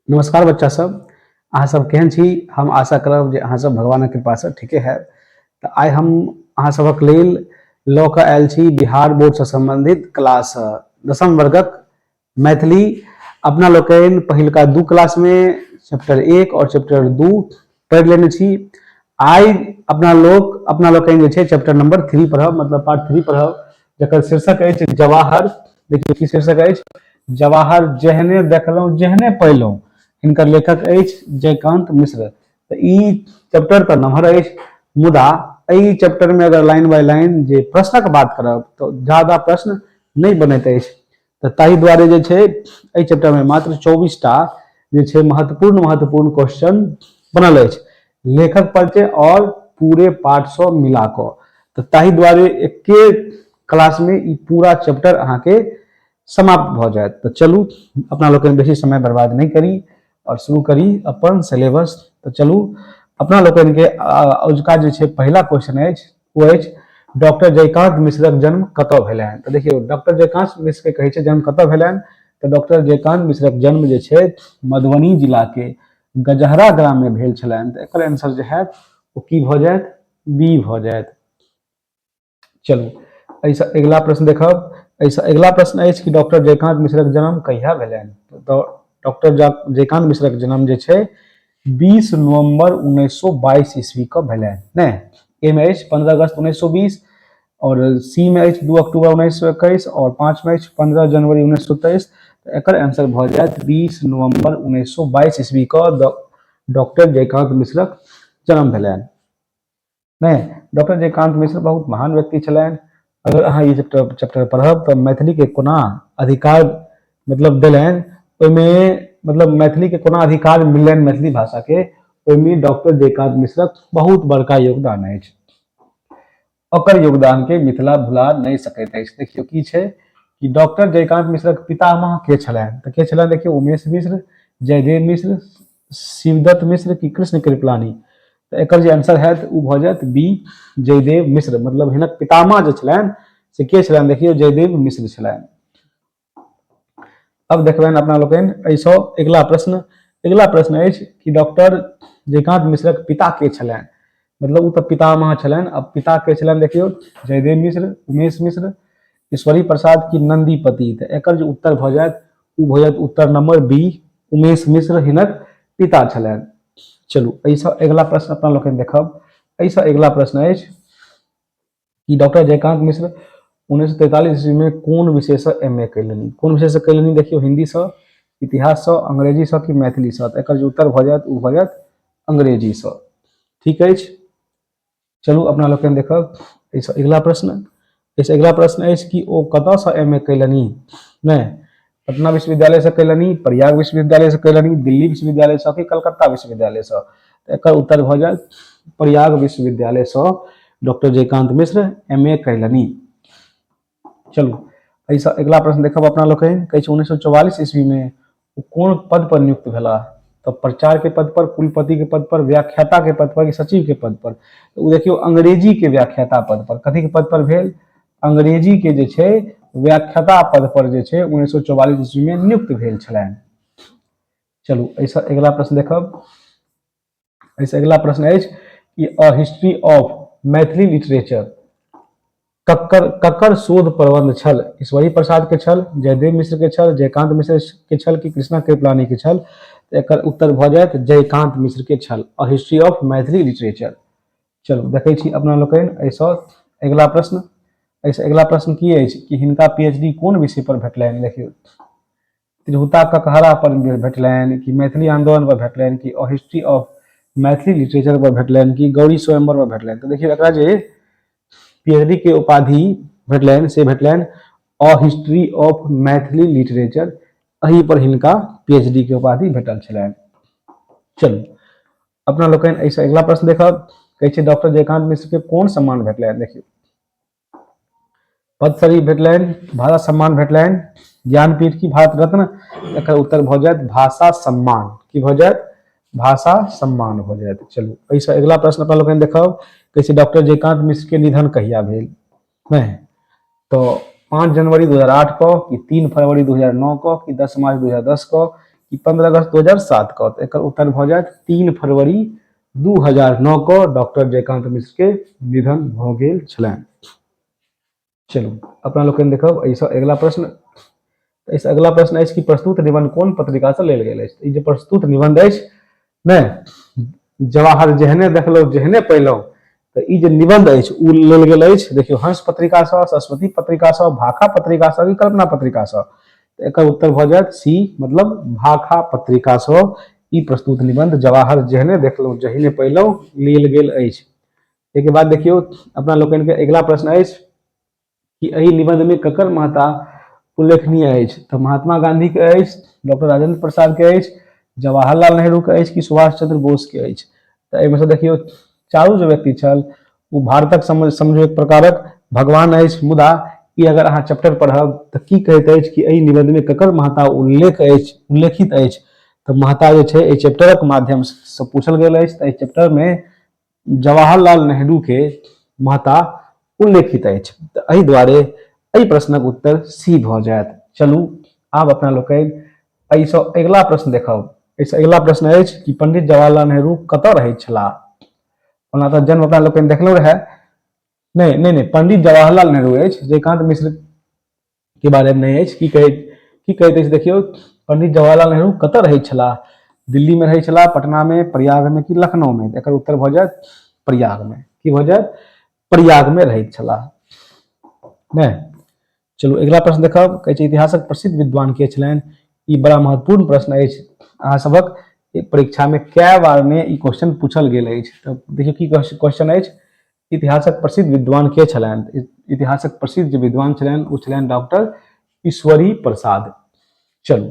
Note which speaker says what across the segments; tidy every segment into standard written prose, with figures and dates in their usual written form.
Speaker 1: नमस्कार बच्चा सब, अहाँ सब केहन छी? हम आशा करब जे अहाँ सब भगवानक कृपासँ ठीके है। तऽ आइ हम अहाँ सबक लेल लऽ कऽ आयल छी बिहार बोर्डसँ सम्बन्धित क्लास दसम वर्गक मैथिली। अपना लोकनि पहिलका दू क्लासमे चैप्टर 1 और चैप्टर 2 पढ़ि लेने छी। आइ अपना लोकनि जे छै चैप्टर नंबर 3 पढ़ब, मतलब पार्ट 3 पढ़ब, जकर शीर्षक अछि जवाहर। देखियौ की शीर्षक अछि, जवाहर जेहने देखलहुँ जेहने पयलहुँ। हिनकर लेखक अछि जयकांत मिश्र। तऽ ई चैप्टर तऽ नमहर अछि, मुदा एहि चैप्टर में अगर लाइन बाय लाइन जे प्रश्नक बात करब तऽ ज्यादा प्रश्न नहि बनैत अछि। तऽ ताहि दुआरे जे छै एहि चैप्टर में मात्र 24 टा जे छै महत्वपूर्ण महत्वपूर्ण क्वेश्चन बनल अछि, लेखक परिचय और पूरे पाठ सँ मिला कऽ। तऽ ताहि दुआरे एके क्लास में ई पूरा चैप्टर अहाँके समाप्त भऽ जायत। तऽ चलू अपना लोकनि बेसी समय बर्बाद नहि करी और शुरू करी अपन सिलेबस। तऽ चलू अपना लोकनि के अजुका जे छै पहिला क्वेश्चन अछि ओ अछि डॉक्टर जयकांत मिश्रक जन्म कतऽ भेलनि। तऽ देखियौ डॉक्टर जयकांत मिश्र के कहै छै जन्म कतऽ भेलनि, तऽ डॉक्टर जयकांत मिश्रक जन्म जे छै मधुबनी जिला के गजहरा ग्राम में भेल छलनि। तऽ एकर आंसर जे हैत ओ की भऽ जायत, बी भऽ जायत। चलू एहिसँ अगिला प्रश्न देखब। एहिसँ अगिला प्रश्न अछि कि डॉक्टर जयकांत मिश्रक जन्म कहिया भेलनि। तऽ डॉक्टर जयकांत मिश्रक जन्म जे छै 20 नवंबर 1922 ईस्वी के भेलनि। नहि, ए में अछि 15 अगस्त 1920 और सी में अछि 2 अक्टूबर 1921 और 5 में अछि 15 जनवरी 1923। तऽ एकर आंसर भऽ जायत 20 नवंबर 1922 ईस्वी के डॉक्टर जयकांत मिश्रक जन्म भेलनि। नहि, डॉक्टर जयकांत मिश्र बहुत महान व्यक्ति छलनि। अगर अहाँ ई चैप्टर चैप्टर पढ़ब तऽ मैथिली के कोना अधिकार मतलब देलनि, ओहिमे मतलब मैथिली के कोना अधिकार मिललनि मैथिली भाषा के, ओहिमे डॉक्टर जयकांत मिश्रक बहुत बड़का योगदान अछि। ओकर योगदान के मिथिला भुला नहि सकैत अछि। देखियौ की छै कि डॉक्टर जयकांत मिश्रक पितामह के छलनि, तऽ के छलनि देखियौ उमेश मिश्र, जयदेव मिश्र, शिवदत्त मिश्र कि कृष्ण कृपलानी। तऽ एकर जे आंसर हैत ओ भऽ जायत बी, जयदेव मिश्र। मतलब हिनक पितामह जे छलनि से के छलनि, देखियौ जयदेव मिश्र छलनि। अब देखबनि अपना लोकनि एहिसँ अगिला प्रश्न। अगिला प्रश्न अछि कि डॉक्टर जयकांत मिश्रक पिता के छलनि, मतलब ओ तऽ पितामह छलनि, अब पिता के छलनि देखियौ जयदेव मिश्र, उमेश मिश्र, ईश्वरी प्रसाद की नंदीपति। तऽ एकर जे उत्तर भऽ जायत ओ भऽ जायत उत्तर नंबर बी, उमेश मिश्र हिनक पिता छलनि। चलू एहिसँ अगिला प्रश्न अपना लोकनि देखब। एहिसँ अगिला प्रश्न अछि कि डॉक्टर जयकांत मिश्र 1943 ईस्वी में कोन विषयसँ एम ए कयलनि, कोन विषयसँ कयलनि देखियौ हिन्दीसँ, इतिहाससँ, अंग्रेजीसँ कि मैथिलीसँ। तऽ एकर जे उत्तर भऽ जायत ओ भऽ जायत अंग्रेजीसँ। ठीक अछि, चलू अपना लोकनि देखब एहिसँ अगिला प्रश्न। एहिसँ अगिला प्रश्न अछि कि ओ कतऽसँ एम ए कयलनि, नहि पटना विश्वविद्यालयसँ कयलनि, प्रयाग विश्वविद्यालयसँ कयलनि, दिल्ली विश्वविद्यालयसँ कि कलकत्ता विश्वविद्यालयसँ। तऽ एकर उत्तर भऽ जायत प्रयाग विश्वविद्यालयसँ doctor Jaikant Mishra M A कयलनि। चलू एहिसँ अगिला प्रश्न देखब अपना लोकनि। कहै छै 1944 ईस्वीमे ओ कोन पद पर नियुक्त भेलाह, तऽ प्रचार के पद पर, कुलपति के पद पर, व्याख्याता के पद पर कि सचिव के पद पर। तऽ ओ देखियौ अंग्रेजी के व्याख्याता पद पर, कथी के पद पर भेल, अंग्रेजी के जे छै व्याख्याता पद पर जे छै 1944 ईस्वी में नियुक्त भेल छलनि। चलू एहिसँ अगिला प्रश्न देखब। एहिसँ अगिला प्रश्न अछि कि a history of Maithili literature ककर ककर शोध प्रबंध छल, ईश्वरी प्रसाद के छल, जयदेव मिश्र के छल, जयकांत मिश्र के छल कि कृष्णा कृपलानी के छल। एकर उत्तर भऽ जायत जयकांत मिश्र के छल, a history of Maithili literature. चलू देखै छी अपना लोकनि एहिसँ अगिला प्रश्न। एहिसँ अगिला प्रश्न की अछि कि हिनका पीएचडी कोन विषय पर भेटलनि, देखियौ तिरहुता ककहरा पर भेटलनि कि मैथिली आंदोलन पर भेटलनि कि हिस्ट्री ऑफ मैथिली लिटरेचर पर भेटलनि कि गौरी स्वयंवर पर भेटलनि। तऽ देखियौ एकरा जे पीएचडी के उपाधि भेटलनि से भेटलनि a history of Maithili literature, एहि पर हिनका पीएचडी के उपाधि भेटल छलनि। चलू अपना लोकनि एहिसँ अगिला प्रश्न देखब। कहै छै डॉक्टर जयकांत मिश्र के कोन सम्मान भेटलनि, देखियौ पद्मश्री भेटलनि, भारत सम्मान भेटलनि, ज्ञानपीठ की भारत रत्न। एकर उत्तर भऽ जायत भाषा सम्मान। की भऽ जायत, भाषा सम्मान भऽ जायत। चलू एहिसँ अगिला प्रश्न अपना लोकनि देखब। कहै छै डॉक्टर जयकांत मिश्र के निधन कहिया भेल, नहि तो 5 जनवरी 2008 को कि 3 फरवरी 2009 को कि 10 मार्च 2010 को कि 15 अगस्त 2007 के? तऽ एकर उत्तर भऽ जायत 3 फरवरी 2009 के डॉक्टर जयकांत मिश्र के निधन भऽ गेल छलनि। चलू अपना लोकनि देखब एहिसँ अगिला प्रश्न। एहिसँ अगिला प्रश्न अछि कि प्रस्तुत निबंध कोन पत्रिकासँ लेल गेल अछि? ई जे प्रस्तुत निबंध अछि ने, जवाहर जेहने देखलहुँ जेहने पयलहुँ, तऽ ई जे निबंध अछि ओ लेल गेल अछि, देखियौ, हंस पत्रिकासँ, सरस्वती पत्रिकासँ, भाखा पत्रिकासँ कि कल्पना पत्रिकासँ? तऽ एकर उत्तर भऽ जायत सी, मतलब भाखा पत्रिकासँ ई प्रस्तुत निबंध जवाहर जेहने देखलहुँ जेहने पयलहुँ लेल गेल अछि। एहिके बाद देखियौ अपना लोकनिके अगिला प्रश्न अछि कि एहि निबंधमे ककर महत्ता उल्लेखनीय अछि? तऽ महात्मा गांधीके अछि, डॉक्टर राजेंद्र प्रसादके अछि, जवाहरलाल नेहरूके अछि कि सुभाष चंद्र बोसके अछि? तऽ एहिमे से देखियौ, चारू जे व्यक्ति छल ओ भारतक समझो एक प्रकारक भगवान अछि। मुदा ई अगर अहाँ चैप्टर पढ़ब तऽ की कहैत अछि कि एहि निबंधमे ककर महत्ता उल्लेख अछि, उल्लेखित अछि? तऽ महत्ता जे छै एहि चैप्टरक माध्यमसँ पूछल गेल अछि, तऽ एहि चैप्टरमे जवाहरलाल नेहरू के महत्ता उल्लेखित अछि। तऽ एहि दुआरे एहि प्रश्नक उत्तर सी भऽ जायत। चलू आब अपना लोकनि एहिसँ अगिला प्रश्न देखब। एहिसँ अगिला प्रश्न अछि कि पंडित जवाहरलाल नेहरू कतऽ रहैत छलाह? ओना तऽ जन्म अपना लोकनि देखलहुँ रहए। नहि नहि नहि, पंडित जवाहरलाल नेहरू अछि, जयकांत मिश्र के बारेमे नहि अछि। की कहैत अछि देखियौ, पंडित जवाहरलाल नेहरू कतऽ रहैत छलाह? दिल्लीमे रहै छलाह, पटनामे, प्रयागमे कि लखनऊमे? एकर उत्तर भऽ जायत प्रयागमे। की भऽ जायत? प्रयागमे रहैत छलाह। नहि, चलू अगिला प्रश्न देखब। कहै छै, इतिहासक प्रसिद्ध विद्वान के छलनि? ई बड़ा महत्वपूर्ण प्रश्न अछि। अहाँ सभक परीक्षामे कए बारमे ई क्वेश्चन पूछल गेल अछि। तऽ देखियौ की क्वेश्चन अछि, इतिहासक प्रसिद्ध विद्वान के छलनि? इतिहासक प्रसिद्ध जे विद्वान छलनि ओ छलनि डॉक्टर ईश्वरी प्रसाद। चलू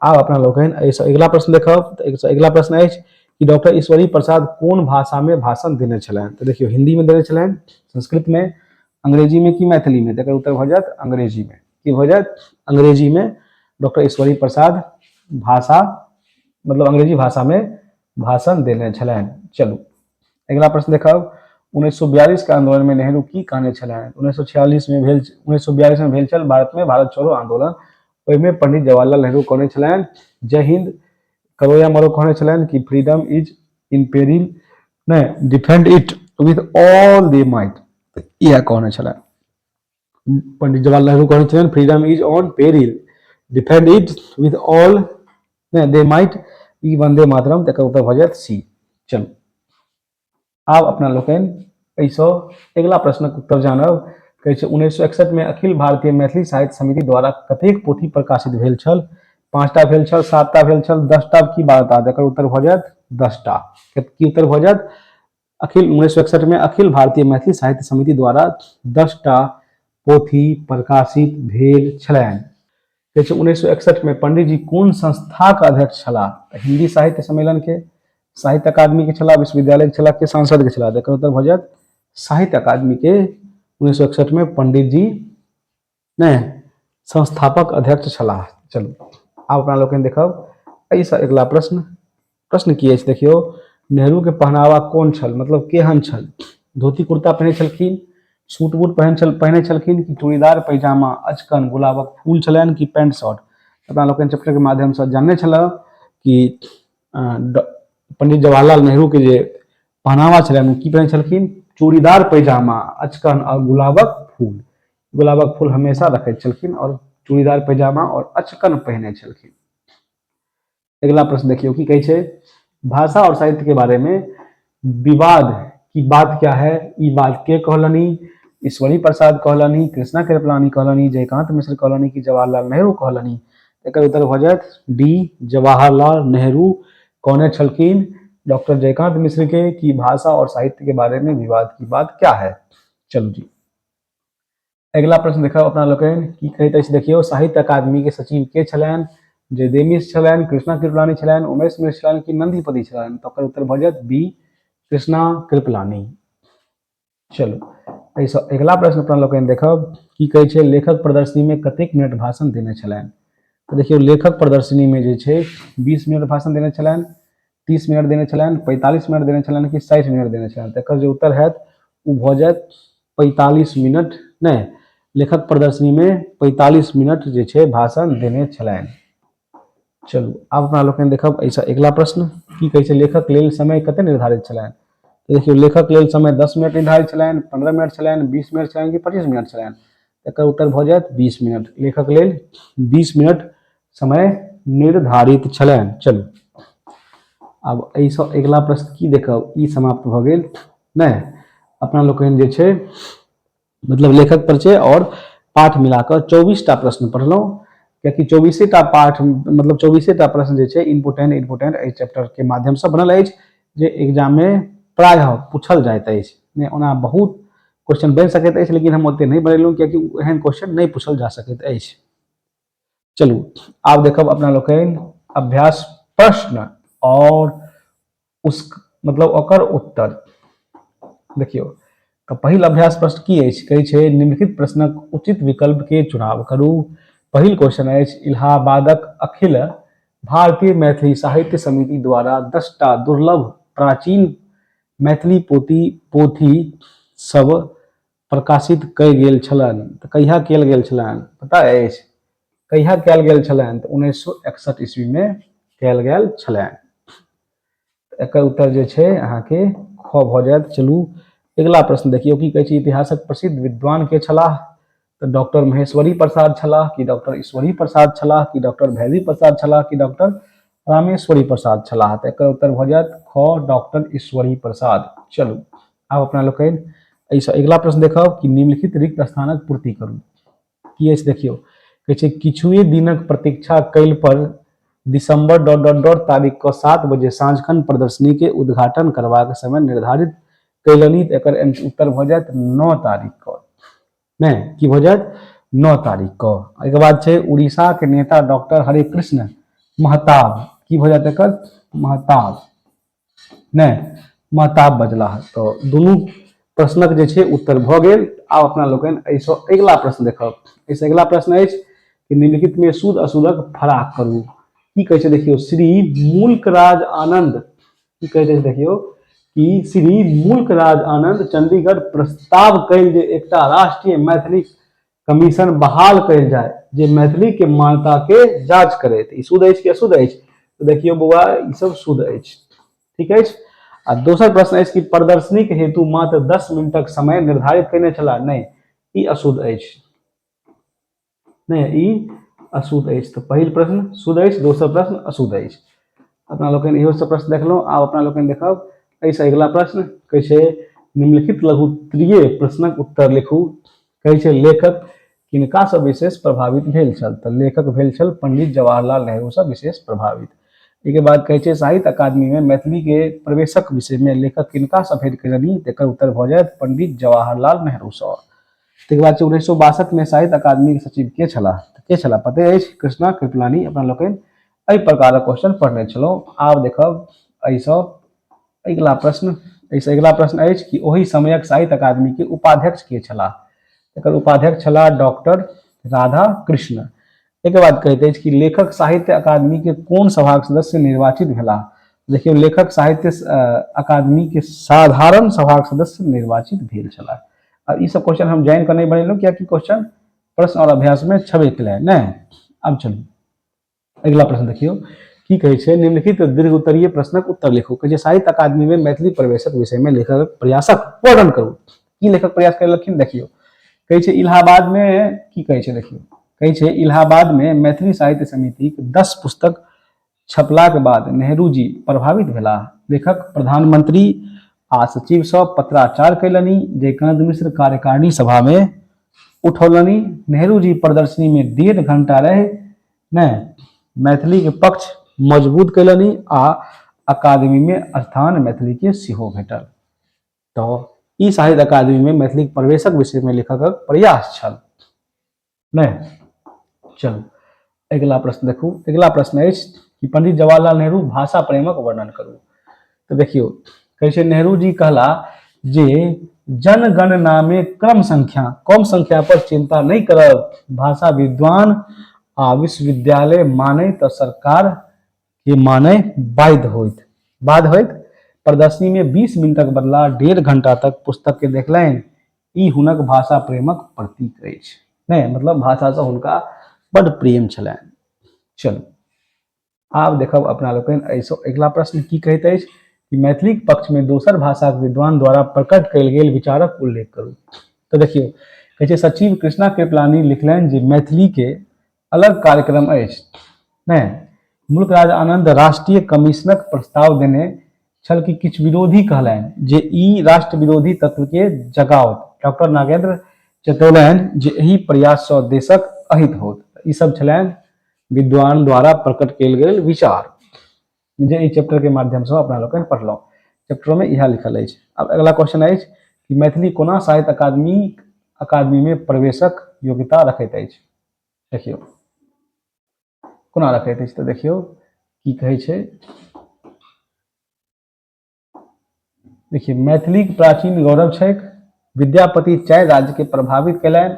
Speaker 1: आब अपना लोकनि एहिसँ अगिला प्रश्न देखब। तऽ एहिसँ अगिला प्रश्न अछि कि डॉक्टर ईश्वरी प्रसाद कोन भाषामे भाषण देने छलनि? तऽ देखियौ, हिन्दीमे देने छलनि, संस्कृतमे, अंग्रेजीमे कि मैथिलीमे? तऽ एकर उत्तर भऽ जायत अंग्रेजीमे। की भऽ जायत? अंग्रेजीमे डॉक्टर ईश्वरी प्रसाद भाषा, मतलब अंग्रेजी भाषामे भाषण देने छलनि। चलू अगिला प्रश्न देखब। 1942 के आंदोलन में नेहरू की कहने छलनि? 1946 में भेल, 1942 में भेल छल भारत में भारत छोड़ो आंदोलन, ओहिमे पंडित जवाहरलाल नेहरू कहने छलनि जय हिंद करो या मरो कहने छलनि कि फ्रीडम is in पेरिल, नहि, defend it with all the might, इएह कहने छलनि। पंडित जवाहरलाल नेहरू कहने छलनि freedom is on peril, defend it with all नहि दे माइट, ई वंदे मातरम। तकर उत्तर भऽ जायत सी। चलू आब अपना लोकनि एहिसँ अगिला प्रश्नक उत्तर जानब। कहै छै, 1961 मे अखिल भारतीय मैथिली साहित्य समिति द्वारा कतेक पोथी प्रकाशित भेल छल? पाँचटा भेल छल, सातटा भेल छल, 10टा की 12टा? तकर उत्तर भऽ जायत 10टा। की उत्तर भऽ जायत? अखिल 1961 मे अखिल भारतीय मैथिली साहित्य समिति द्वारा 10टा पोथी प्रकाशित भेल छलनि। कहै छै, 1961 मे पंडित जी कोन संस्थाक अध्यक्ष छलाह? तऽ हिंदी साहित्य सम्मेलन के, साहित्य अकादमी के छलाह, विश्वविद्यालय के छलाह कि सांसद के छलाह? एकर उत्तर भऽ जायत साहित्य अकादमी के 1961 मे पंडित जी नहि संस्थापक अध्यक्ष छलाह। चलू आब अपना लोकनि देखब एहिसँ अगिला प्रश्न। प्रश्न की अछि देखियौ, नेहरूके पहनावा कोन छल, मतलब केहन छल? धोती कुर्ता पहिने छलखिन, सूट बूट पहिने छलखिन कि चूड़ीदार पैजामा, अचकन गुलाबक फूल छलनि कि पैंट शर्ट? अपना लोकनि चैप्टरके माध्यमसँ जानने छलहुँ कि पंडित जवाहरलाल नेहरूके जे पहनावा छलनि ओ की पहिने छलखिन? चूड़ीदार पैजामा, अचकन आओर गुलाबक फूल। गुलाबक फूल हमेशा रखैत छलखिन आओर चूड़ीदार पैजामा आओर अचकन पहिने छलखिन। अगिला प्रश्न देखियौ की कहै छै, भाषा और साहित्य के बारे में विवाद की बात क्या है? ई बात के कहलनि? ईश्वरी प्रसाद कहलनि, कृष्णा कृपलानी कहलनि, जयकांत मिश्र कहलनि कि जवाहरलाल नेहरू कहलनि? एकर उत्तर भऽ जायत डी, जवाहरलाल नेहरू कहने छलखिन डॉक्टर जयकांत मिश्र के कि भाषा और साहित्य के बारे में विवाद की बात क्या है। चलू जी, अगिला प्रश्न देखब अपना लोकनि। की कहैत अछि देखियौ, साहित्य अकादमी के सचिव के छलनि? जयदेव मिश्र छलनि, कृष्णा कृपलानी छलनि, उमेश मिश्र छलनि कि नंदीपति छलनि? तऽ ओकर उत्तर भऽ जायत बी, कृष्णा कृपलानी। चलू एहिसँ अगिला प्रश्न अपना लोकनि देखब। की कहै छै, लेखक प्रदर्शनीमे कतेक मिनट भाषण देने छलनि? तऽ देखियौ, लेखक प्रदर्शनीमे जे छै 20 मिनट भाषण देने छलनि, 30 मिनट देने छलनि, 45 मिनट देने छलनि कि 60 मिनट देने छलनि? तऽ एकर जे उत्तर हैत ओ भऽ जायत 45 मिनट। नहि, लेखक प्रदर्शनीमे 45 मिनट जे छै भाषण देने छलनि। चलू आब अपना लोकनि देखब एहिसँ अगिला प्रश्न की कहै छै। लेखक लेल समय कते निर्धारित छलनि? तऽ देखियौ, लेखक लेल समय 10 मिनट निर्धारित छलनि, 15 मिनट छलनि, 20 मिनट छलनि कि 25 मिनट छलनि? एकर उत्तर भऽ जायत 20 मिनट। लेखक लेल 20 मिनट समय निर्धारित छलनि। चलू आब एहिसँ अगिला प्रश्न की देखब। ई समाप्त भऽ गेल नहि? अपना लोकनि जे छै मतलब लेखक परिचय आओर पाठ मिला कऽ 24टा प्रश्न पढ़लहुँ, कियाकि 24टा पाठ मतलब 24टा प्रश्न जे छै इम्पोर्टेंट इम्पोर्टेंट एहि चैप्टरके माध्यमसँ बनल अछि, जे एग्जाममे प्रायः पूछल जाइत अछि। नहि, ओना बहुत क्वेश्चन बनि सकैत अछि, लेकिन हम ओतेक नहि बनेलहुँ, कियाकि एहन क्वेश्चन नहि पूछल जा सकैत अछि। चलू आब देखब अपना लोकनि अभ्यास प्रश्न और उस मतलब ओकर उत्तर। देखियौ तऽ पहिल अभ्यास प्रश्न की अछि। कहै छै, निम्नलिखित प्रश्नक उचित विकल्प के चुनाव करू। पहिल क्वेश्चन अछि, इलाहाबादक अखिल भारतीय मैथिली साहित्य समिति द्वारा 10टा दुर्लभ प्राचीन मैथिली पोथी पोथी सब प्रकाशित कयल गेल छलनि। तऽ कहिया कयल गेल छलनि, पता अछि? कहिया कयल गेल छलनि? तऽ 1961 ईस्वीमे कयल गेल छलनि। एकर उत्तर जे छै अहाँके ख भऽ जायत। चलू अगिला प्रश्न देखियौ की कहै छै। इतिहासक प्रसिद्ध विद्वान के छलाह? तऽ डॉक्टर महेश्वरी प्रसाद छलाह कि डॉक्टर ईश्वरी प्रसाद छलाह कि डॉक्टर भैरवी प्रसाद छलाह कि डॉक्टर रामेश्वरी प्रसाद छलाह? तऽ एकर उत्तर भऽ जायत ख, डॉक्टर ईश्वरी प्रसाद। चलू आब अपना लोकनि एहिसँ अगिला प्रश्न देखब कि निम्नलिखित रिक्त स्थानक पूर्ति करू। की अछि देखियौ। कहै छै, किछुए दिनक प्रतीक्षा कयल पर दिसंबर डॉट डॉट डॉट तारीख के 7 बजे साँझखन प्रदर्शनी के उद्घाटन करबाक समय निर्धारित कयलनि। तऽ एकर उत्तर भऽ जायत 9 तारीख के। नहि, की भऽ जायत? 9 तारीख के। एहिके बाद छै उड़ीसा के नेता डॉक्टर हरे कृष्ण महताब। की भऽ जायत एकर? महताब। नहि, महताब बजलाह। तऽ दुनू प्रश्नक जे छै उत्तर भऽ गेल। आब अपना लोकनि एहिसँ अगिला प्रश्न देखब। एहिसँ अगिला प्रश्न अछि कि निम्नलिखितमे शुद्ध अशुद्धक फराक करू। की कहै छै देखियौ। श्री मुल्कराज आनंद की कहैत अछि देखियौ कि श्री मुल्कराज आनंद चंडीगढ़ प्रस्ताव कयल जे एकटा राष्ट्रीय मैथिली कमीशन बहाल कयल जाय जे मैथिली के मान्यता के जांच करे। ई शुद्ध अछि कि अशुद्ध अछि? तऽ देखियौ बौआ, ई सब शुद्ध अछि, ठीक अछि। आ दोसर प्रश्न अछि कि प्रदर्शनी के हेतु मात्र 10 मिनटक समय निर्धारित कयने छलाह। नहि, ई अशुद्ध अछि। नहि, ई अशुद्ध अछि। तऽ पहिल प्रश्न शुद्ध अछि, दोसर प्रश्न अशुद्ध अछि। अपना लोकनि इहो सब प्रश्न देखलहुँ। आब अपना लोकनि देखब एहिसँ अगिला प्रश्न। कहै छै, निम्नलिखित लघुत्तरीय प्रश्नक उत्तर लिखू। कहै छै, लेखक किनकासँ विशेष प्रभावित भेल छल? तऽ लेखक भेल छल पंडित जवाहरलाल नेहरूसँ विशेष प्रभावित। एहिके बाद कहै छै, साहित्य अकादमीमे मैथिलीके प्रवेशक विषयमे लेखक किनकासँ भेंट कयलनि? तऽ एकर उत्तर भऽ जायत पंडित जवाहरलाल नेहरूसँ। ताहिके बाद छै, 1962मे साहित्य अकादमीके सचिव के छलाह? तऽ के छलाह, पते अछि? कृष्णा कृपलानी। अपना लोकनि एहि प्रकारक क्वेश्चन पढ़ने छलहुँ। आब देखब एहिसँ अगिला प्रश्न। एहिसँ अगिला प्रश्न अछि कि ओहि समयक साहित्य अकादमीके उपाध्यक्ष के छलाह? एकर उपाध्यक्ष छलाह डॉक्टर राधा कृष्ण। एहिके बाद कहैत अछि कि लेखक साहित्य अकादमी के कोन सभाक सदस्य निर्वाचित भेलाह? देखियौ, लेखक साहित्य अकादमी के साधारण सभाक सदस्य निर्वाचित भेल छलाह। आ ई सब क्वेश्चन हम जानि कऽ नहि बनेलहुँ, कियाकि क्वेश्चन प्रश्न और अभ्यास में छबे केलै नहि। आब चलू अगिला प्रश्न देखियौ की कहै छै। निम्नलिखित दीर्घ उत्तरीय प्रश्नक उत्तर लिखू। कहै छै, साहित्य अकादमी में मैथिली प्रवेशक विषय में लेखकक प्रयासक वर्णन करू। की लेखक प्रयास करेलखिन? देखियौ, कहै छै इलाहाबाद में, की कहै छै देखियौ, कहै छै इलाहाबाद में मैथिली साहित्य समितिक 10 पुस्तक छपलाक बाद नेहरू जी प्रभावित भेलाह। लेखक प्रधानमंत्री आ सचिवसँ पत्राचार कयलनि। जयकांत मिश्र कार्यकारिणी सभामे उठौलनि। नेहरू जी प्रदर्शनीमे 1.5 घंटा रहि नहि मैथिलीके पक्ष मजबूत कयलनि आ अकादमीमे स्थान मैथिलीके सेहो भेटल। तऽ ई साहित्य अकादमीमे मैथिलीक प्रवेशक विषयमे लेखकक प्रयास छल नहि? चलू अगिला प्रश्न देखू। अगिला प्रश्न अछि कि पंडित जवाहरलाल नेहरू भाषा प्रेमक वर्णन करू। तऽ देखियौ, कहै छै नेहरू जी कहला जे जनगणना में क्रम संख्या कम संख्या पर चिंता नहीं करब, भाषा विद्वान आ विश्वविद्यालय माने तऽ सरकार के माने बाध्य होइत बाध्य होइत। प्रदर्शनी में 20 मिनटक बदला 1.5 घंटा तक पुस्तक के देखलनि। ई हुनक भाषा प्रेमक प्रतीक अछि। नहि, मतलब भाषासँ हुनका बड्ड प्रेम छलनि। चलू आब देखब अपना लोकनि एहिसँ अगिला प्रश्न की कहैत अछि कि मैथिलीक पक्षमे दोसर भाषाक विद्वान द्वारा प्रकट कयल गेल विचारक उल्लेख करू। तऽ देखियौ, कहै छै सचिव कृष्णा कृपलानी लिखलनि जे मैथिलीके अलग कार्यक्रम अछि। नहि, मुल्कराज आनंद राष्ट्रीय कमीशनक प्रस्ताव देने छल कि किछु विरोधी कहलनि जे ई राष्ट्र विरोधी तत्वके जगाओत। डॉक्टर नागेंद्र चेतौलनि जे एहि प्रयाससँ देशक अहित होत। ई सब छलनि विद्वान द्वारा प्रकट कयल गेल विचार जे एहि चैप्टर के माध्यम से अपना लोकनि पढ़लहुँ। चैप्टर में इएह लिखल अछि। आब अगला क्वेश्चन अछि कि मैथिली कोना साहित्य अकादमी में प्रवेशक योग्यता रखैत अछि। देखियौ कोना रखैत अछि, तऽ देखियौ की कहै छै। देखिए, मैथिलीक प्राचीन गौरव छैक। विद्यापति 4 राज्य के प्रभावित कयलनि।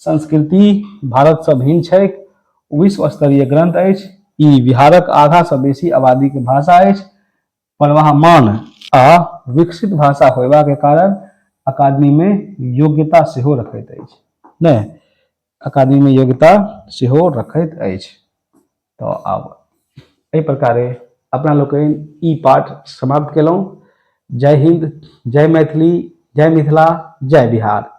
Speaker 1: संस्कृति भारत से भिन्न छैक। विश्व स्तरीय ग्रंथ अछि। ई बिहारक आधा से बेसी आबादी के भाषा अछि। प्रवाहमान आ विकसित भाषा होयबा के कारण अकादमी में योग्यता सेहो रखैत अछि। नहि, अकादमी में योग्यता सेहो रखैत अछि। तऽ आब एहि प्रकारे अपना लोकनि ई पाठ समाप्त केलहुँ। जय हिंद, जय मैथिली, जय मिथिला, जय बिहार।